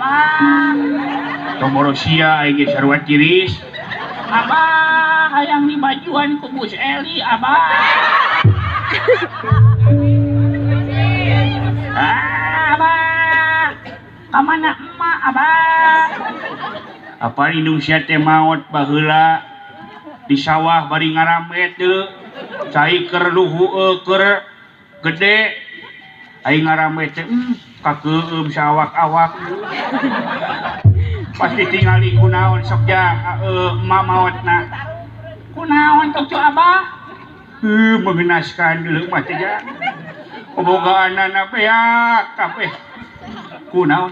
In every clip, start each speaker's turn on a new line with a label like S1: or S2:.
S1: Abah.
S2: Tomoro sia aing ge sarua tiris.
S1: Abah hayang dibajuan ku Bus Eli abah. Abah. Ka mana emak abah?
S2: Apa indung sia teh maot baheula di sawah bari ngaramet teu cai keur luhu keur gede aing ngaramet teh kakeueum saawak-awak pasti tingali kunaon sok jang emak maotna
S1: kunaon tok abah
S2: mengenaskan deuleu mah teh jang bobogaanana beak kabeh kunaon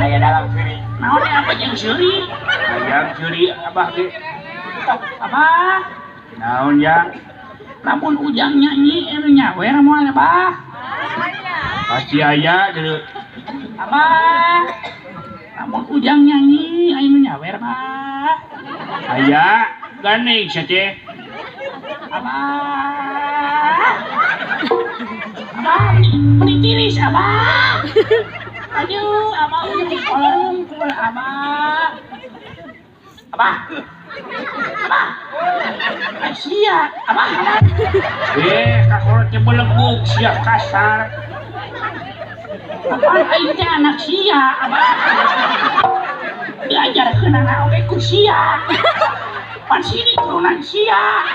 S1: aya dalam seuri naon apa jeung seuri
S2: hayang seuri abah ge
S1: abah
S2: naon jang
S1: lamun ujang nyanyi anu nyawer moal abah
S2: pasti aya deuleu
S1: abah lamun ujang nyanyi aya nu nyawer bah
S2: aya gandeng sia teh
S1: abah abah beli tiris abah. Aduh, abah udah sekolah rungkul, abah. Abah. Abah. Sia, abah.
S2: Kakolot teh belegug sia kasar.
S1: Apaan aing teh anak sia, abah. Diajarkeun anak oge ku sia. Pan sini turunan sia.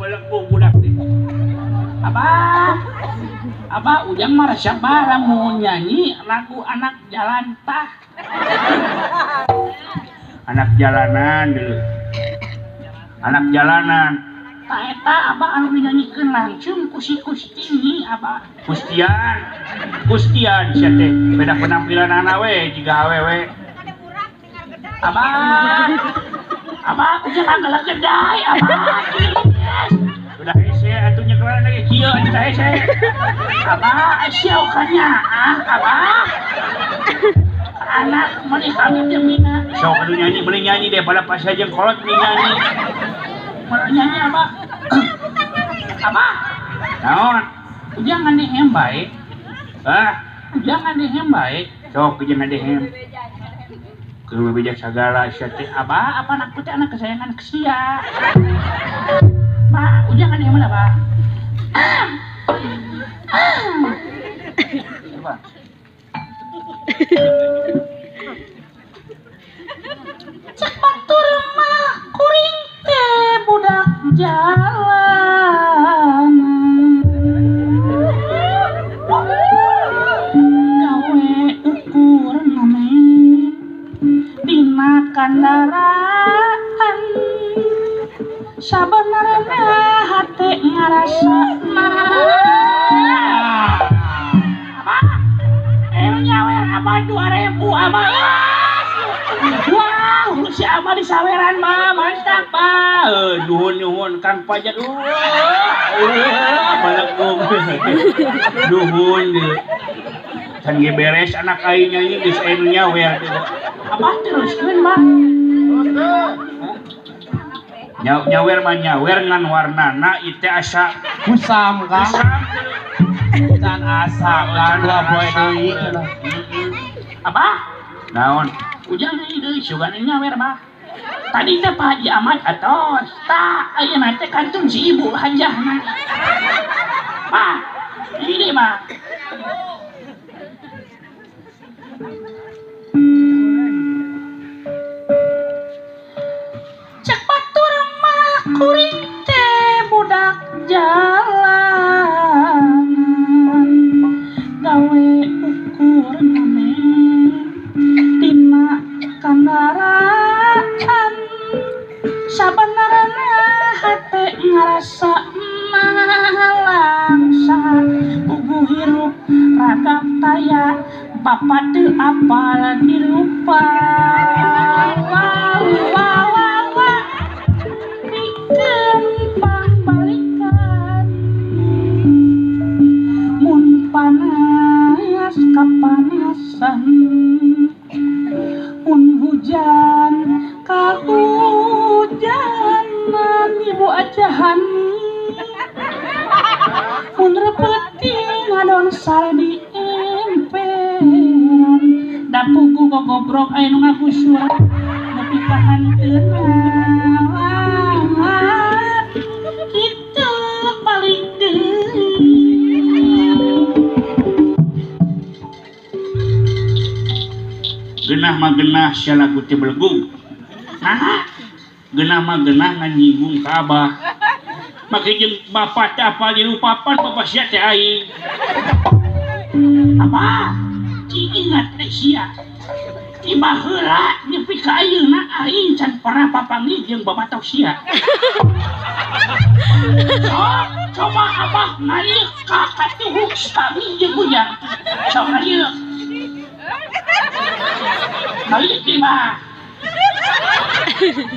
S2: Belegug budak teh.
S1: Abah. Abah ujang mah resep lamun nyanyi lagu anak jalan tah.
S2: Anak jalanan dulu. Anak jalanan.
S1: Tah eta abah anu dinyanyikeun langsung ku si Kustini abah.
S2: Kustian. Kustian sia teh beda penampilanana we jiga awewe.
S1: Abah. Abah ujang ngagelegeday abah.
S2: Udah hese atuh nyekelan lagi kieu atuh hese.
S1: Abah sia kanya ah abah. Anak meuni kami teh mina.
S2: Sok anu nyanyi beli nyanyi deh pada pas jeung kolot beli nyanyi.
S1: Mun nyanyi abah. Abah.
S2: Naon?
S1: Ujang ngadehem bae.
S2: Hah?
S1: Ujang ngadehem bae.
S2: Sok ujang ngadehem. Keur bebeja sagala sia teh.
S1: Abah apa anak teh anak kesayangan sia. Pak, ujang kan mana, Pak?
S2: Coba.
S1: Cek batur mah kuring teh budak jalan. Gawe ukur ngamen dina kandaraan. Sabenarna hate ngarasa abah nyawer abah 2000 abah. Wah, si abah disaweran mah mantap bah.
S2: Nuhun nuhun Kang Pajar. Balegung. Nuhun. Can ge beres anak aing nyanyi geus aya nu nyawer.
S1: Abah teruskeun mah.
S2: Nyawer mah nyawer ngan warnana ieu teh asa
S3: kusam Kang. Can asa Kang dua poe deui.
S1: Abah,
S2: naon?
S1: Ujang deui deui sugan nyawer bah. Tadi teh Pak Haji Ahmad atos. Tah ayeuna teh kantun si ibu hajahna. Bah, ini mah. Cek batur mah kuring teh budak jalanan gawe ukur ngamen dina kandaraan sabenarna hate ngarasa malangsa puguh hirup ragam taya bapak teu apal dilupa. Mun panas kapanasan mun hujan kahujanan ibu ajahan mun gogobrok aya nu ngagusur nepi ka hanteuna. Kitu balik deui.
S2: Genah mah genah sia lagu teh belegug. Nah, genah mah genah ngan nyinggung ka abah. Make jeung bapak teh apal di lupapan bapak sia teh aing.
S1: Abah, cing ingat teh sia. Ti baheula nepi ka ayeuna aing can pernah papanggih jeung babatok sia. Sok, coba abah ngalieu ka katuhuk panggih jeung ujang. Sok ngalieu. Ngalieu di mah.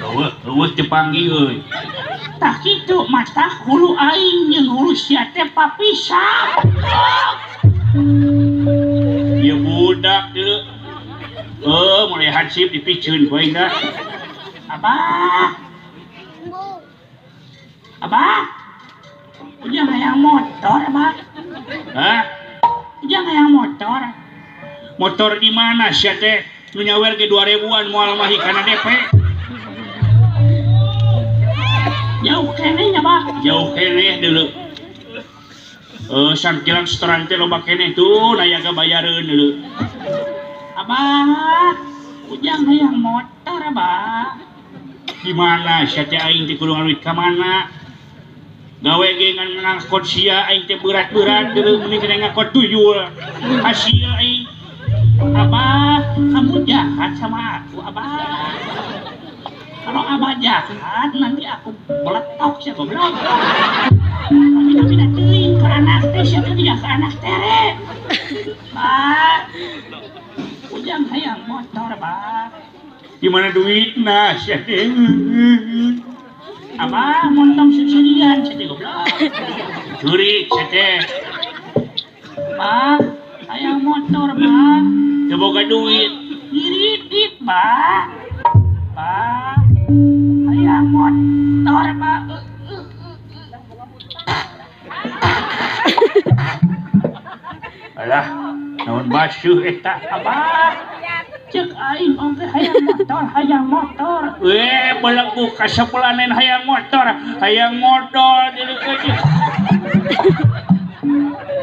S2: Eueuh, eueuh teu panggih euy.
S1: Tah kitu mata hulu aing jeung hulu sia teh papisah.
S2: Ieu budak teu. Mulai hansip dipiceun ku aing dah.
S1: Abah. Abah. Ujang hayang motor, Abah.
S2: Hah?
S1: Ujang hayang motor.
S2: Motor di mana sia teh? Nu nyawer ge 2000-an moal mah kana DP.
S1: Jauh keneh nya, Bah.
S2: Jauh keneh deuleu. Sangkilang setoran teh loba keneh tuh nayaga bayareun deuleu.
S1: Abah, ujang hayang motor, Abah.
S2: Di mana sia teh aing teh kudu ngaduit ka mana? Gawe ge ngan ngangkot sia aing teh berat-berat deuleu mending kena ngangkot tuyul. Hasil aing.
S1: Abah, kamu jahat sama aku, Abah. Kalau Abah jahat, nanti aku beletok sia goblok. Tapi teuing ke anak teh sia teh ke anak tere. Bah, ujang hayang motor, Bah.
S2: Di mana duitna sia teh?
S1: Abah, montong sendirian sia teh goblok.
S2: Curi sia teh.
S1: Bah, hayang motor, Bah.
S2: Teu boga duit.
S1: Ngiridit, Bah. Bah, hayang motor, Bah.
S2: Alah, naon basuh eta?
S1: Abah, cek aing oge hayang motor, hayang motor.
S2: Belegug ka sapelanen hayang motor, hayang modol deuleu euy.